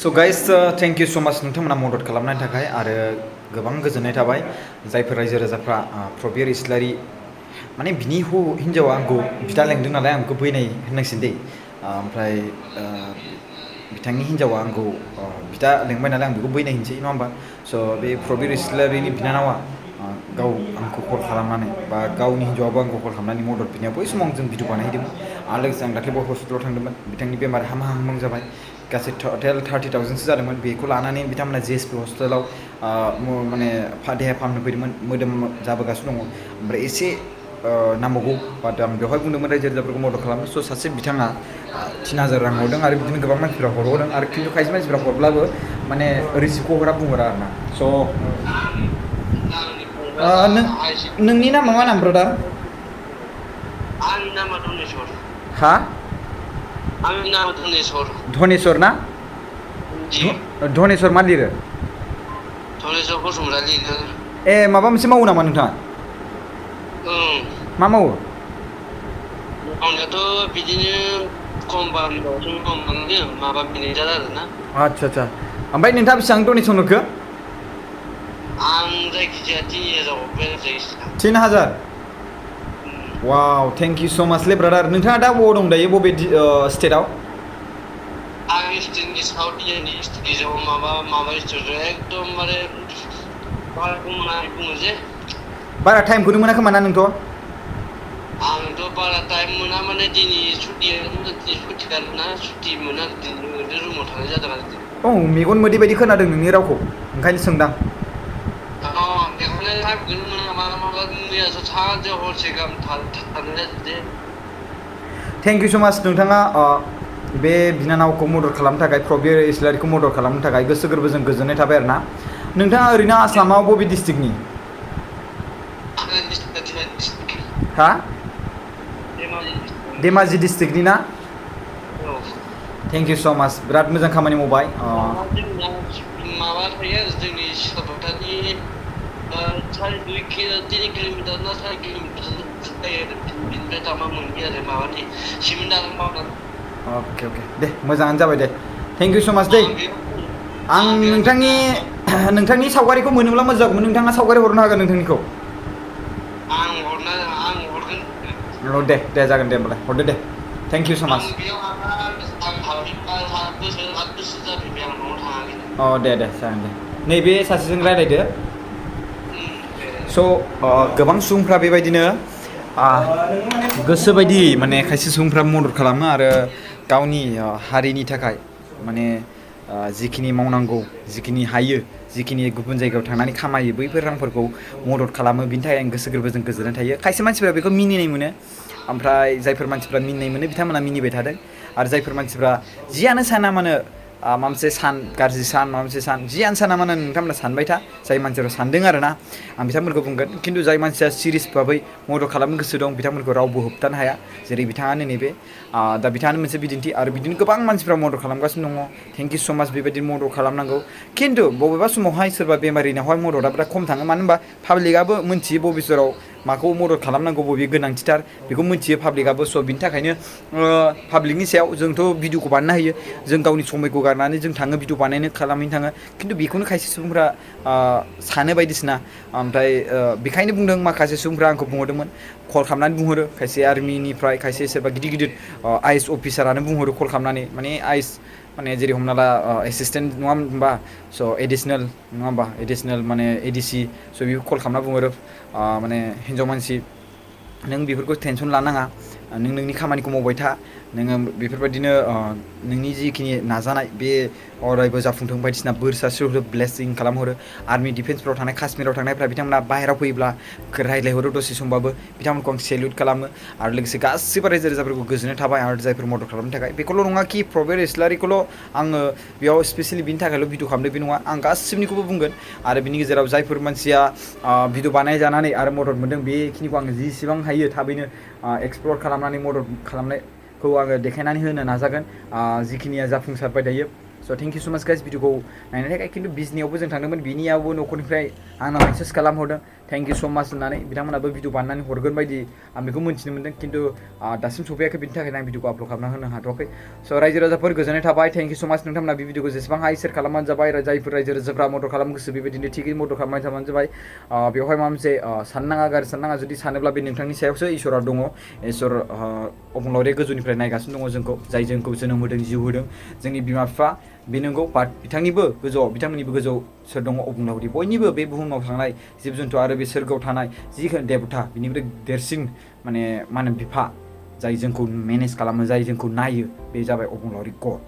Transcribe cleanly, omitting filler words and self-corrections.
So guys, thank you so much नोंथांमोना मदद खालामनायनि थाखाय आरो गोबां गोजोननाय थाबाय जायफोर रायजो राजाफ्रा प्रबिर इस्लारि माने बिनि हिन्जावा आंखौ बिदा लेंदों नालाय आं बेखौ बैनाय होननांसिगोन दे ओमफ्राय बिथांनि हिन्जावा आंखौ बिदा लेंबाय नालाय आं बेखौ बैनाय होनसै नङा होमबा स' बे प्रबिर इस्लारिनि बिनानावा गाव आंखौ कल खालामनानै बा गावनि हिन्जावाबो आंखौ कल खालामनानै मदद बिनायाव बै समाव जों भिडिअ बानायहैदोंमोन आरो लोगोसे आं दाख्लैबो हस्पिटालाव थांदोंमोन बिथांनि बेमार हामहां जाबाय गासै टटेल 30,000सो जादोंमोन बेखौ लानानै बिथांमोना JSP हस्पिटालाव माने देहा फाहामनो फैदोंमोन मोदोम जाबोगासिनो दङ ओमफ्राय एसे नांबावगौ बाट आं बेवहाय बुंदोंमोन रायजो राजाफोरखौ मदद खालामनो स' सासे बिथाङा 3,000 रां हरदों आरो बिदिनो गोबां मानसिफ्रा हरबावदों आरो खिन्थु खायसे मानसिफ्रा हरब्लाबो माने रिसिप्टखौ बुंहरा आरो ना स' नोंनि नामा मा नाम ब्रादार? आंनि नामा धनेस्वर। हा? आंनि नामा धनेस्वर। धनेस्वर ना? धनेस्वर मा लिरो? धनेस्वर बसुमतारी लिरो। ए माबा मोनसे मावो नामा नोंथाङा? मा मावो? मावनायाथ' बिदिनो कम्पानियावसो मावनांगौ माबा मेनेजार आरो ना। आच्छा ओमफ्राय नोंथाङा बेसेबां डनेसन हरखो? आं जायखिजाया 3,000 हरबाय आरो जायखिजाया। 3,000? वाव थेंक इउ स' माच ले ब्रादार नोंथाङा दा बबाव दं दायो बबे स्टेटआव? आं स्टेटनि साउथ इण्डियानि स्टेटआव माबा स्टेटआव एकदमबारे बाराखौ मोनाखै बुङो जे बारा टाइमखौनो मोना खोमा ना नोंथ'? आंथ' बारा टाइम मोना माने दिनै सुटि आरोना सुटि मोना दिनै रुमाव थानाय जादों आरो दिनै। औ मेगन मोदै बायदि खोनादों नोंनि रावखौ ओंखायनो सोंदां। बेखौनो टाइमखौनो मोना मालाबा मैयासो सानसेयाव हरसे गाहाम थानाय जादों। थेंक इउ स' माच नोंथाङा बे बिनानावखौ मदद खालामनो थाखाय प्रबिर इस्लारिखौ मदद खालामनो थाखाय गोसो गोरबोजों गोजोननाय थाबाय आरो ना नोंथाङा ओरैनो आसामाव बबे डिस्ट्रिक्टनि? हा? धेमाजि डिस्ट्रिक्टनि ना? थेंक इउ स' माच बिराद मोजां खामानि मावबाय। माबा थायो आरो जोंनि सिखापटानि 3 किल'मिटार ना 4 किल'मिटार जायो आरो बिनिफ्राय थांबा मोनहैयो आरो माबानि सिमेन्ट दालां मावनानै। अके दे मोजाङानो जाबाय दे थेंक इउ स' माच दै आं नोंथांनि सावगारिखौ मोनोब्ला मोजां जागौमोन नोंथाङा सावगारि हरनो हागोन नोंथांनिखौ? आं हरगोन। औ दे जागोन दे होमबालाय हरदो दे थेंक इउ स' माच। अ दे जागोन दे नैबे सासेजों रायज्लायदो। स' गोबां सुबुंफ्रा बेबायदिनो गोसो बायदि माने खायसे सुबुंफ्रा मदद खालामो आरो गावनि हारिनि थाखाय माने जिखिनि मावनांगौ जिखिनि हायो जिखिनि गुबुन जायगायाव थांनानै खामायो बैफोर रांफोरखौ मदद खालामो बिनि थाखाय आं गोसो गोरबोजों गोजोननाय थायो खायसे मानसिफ्रा बेखौ मिनिनाय मोनो ओमफ्राय जायफोर मानसिफ्रा मिनिनाय मोनो बिथांमोना मिनिबाय थादों आरो जायफोर मानसिफ्रा जियानो साना मानो माबा मोनसे गाज्रि सान माबा मोनसे सान जियानो साना मानो नोंथांमोना सानबाय था जाय मानसिफ्रा सानदों आरो ना आं बिथांमोनखौ बुंगोन खिन्थु जाय मानसिया सिरियास भाबै मदद खालामनो गोसो दं बिथांमोनखौ रावबो होबथानो हाया जेरै बिथाङानो नैबे दा बिथाङानो मोनसे बिदिन्थि आरो बिदिनो गोबां मानसिफ्रा मदद खालामगासिनो दङ थेंक इउ स' माच बेबायदि मदद खालामनांगौ खिन्थु बबेबा समावहाय सोरबा बेमारिनावहाय मददा बिराद खम थाङो मानो होनबा पाब्लिकआबो मोनथियो बबे समाव माखौ मदद खालामनांगौ बबे गोनांथिथार बेखौ मोनथियो पाब्लिकआबो स' बिनि थाखायनो पाब्लिकनि सायाव जोंथ' भिडिअखौ बानायनो हायो जों गावनि समायखौ गारनानै जों थाङो भिडिअ बानायनो खालामहैनो थाङो खिन्थु बेखौनो खायसे सुबुंफ्रा सानो बायदिसिना ओमफ्राय बेखायनो बुंदों माखासे सुबुंफ्रा आंखौ बुंहरदोंमोन कल खालामनानै बुंहरो खायसे आर्मिनिफ्राय खायसे सोरबा गिदिर आइएस अफिसारानो बुंहरो कल खालामनानै माने आइएस माने जेरै हमना ला एसिसटेन्ट नङा होनबा स' एडिसनेल नङा होमबा एडिसनेल माने एडिसि स' बेखौ कल खालामना बुंहरो माने हिन्जाव मानसि नों बेफोरखौ टेनसन लानाङा नों नोंनि खामानिखौ मावबाय था नोङो बेफोरबायदिनो नोंनि जिखिनि नाजानाय बे अरायबो जाफुंथों बायदिसिना बोर सारस्रिहरो ब्लेसिं खालामहरो आर्मि डिफेन्सफ्राव थानाय काश्मीराव थांनायफ्रा बिथांमोना बाहेरायाव फैयोब्ला रायज्लायहरो दसे समबाबो बिथांमोनखौ आं सेल्युट खालामो आरो लोगोसे गासिबो रायजो राजाफोरखौ गोजोननाय थाबाय आरो जायफोर मदद खालामनो थाखाय बेखौल' नङा कि प्रबिर इस्लारिखौल' आङो बेयाव स्पेसियेलि बिनि थाखायल' भिडिअ खालामदों बे नङा आं गासिबनिखौबो बुंगोन आरो बिनि गेजेराव जायफोर मानसिया भिडिअ बानायजानानै आरो मदद मोनदों बेखिनिखौ आङो जिसिबां हायो थाबैनो एक्सप्लर खालामनानै मदद खालामनायखौ आङो देखायनानै होनो नाजागोन जिखिनिया जाफुंसारबाय थायो स' थेंक इउ सो माच गाइस भिडिअखौ नायनायनि थाखाय खिन्थु बिजनियावबो जों थांदोंमोन बिनियावबो न'खरनिफ्राय आंनाव मेसेज खालामहरदों थेंक इउ सो माच होननानै बिथांमोनाबो भिडिअ बानायनानै हरगोन बायदि आं बेखौ मिन्थिनो मोन्दों खिन्थु दासिम सफैयाखै बिनि थाखायनो आं भिडिअखौ आपल'ड खालामना होनो हाथ'वाखै स' रायजो राजाफोर गोजोननाय थाबाय थेंक इउ सो माच नोंथांमोना बे भिडिअखौ जेसेबां हायो सेयार खालामबानो जाबाय जायफोर रायजो राजाफ्रा मदद खालामनो गोसो बेबायदिनो थिगै मदद खालामबाय थाबानो जाबाय बेवहाय माबा मोनसे साननाङा गाज्रि साननाङा जुदि सानोब्ला बे नोंथांनि सायावसो इसोरा दङ इसोर अबंलावरिया गोजौनिफ्राय नायगासिनो दङ जोंखौ जाय जोंखौ जोनोम होदों जिउ होदों जोंनि बिमा बिफा बे नंगौ बाट बिथांमोननिबो गोजौआव सोर दङ अबंलावरि बयनिबो बे बुहुमाव थानाय जिब जुन्थु आरो बे सोरगोआव थानाय जिखुनु देबथा बिनिफ्राय देरसिन माने मा होनो बिफा जाय जोंखौ मेनेज खालामो जाय जोंखौ नायो बे जाबाय अबंलावरि गड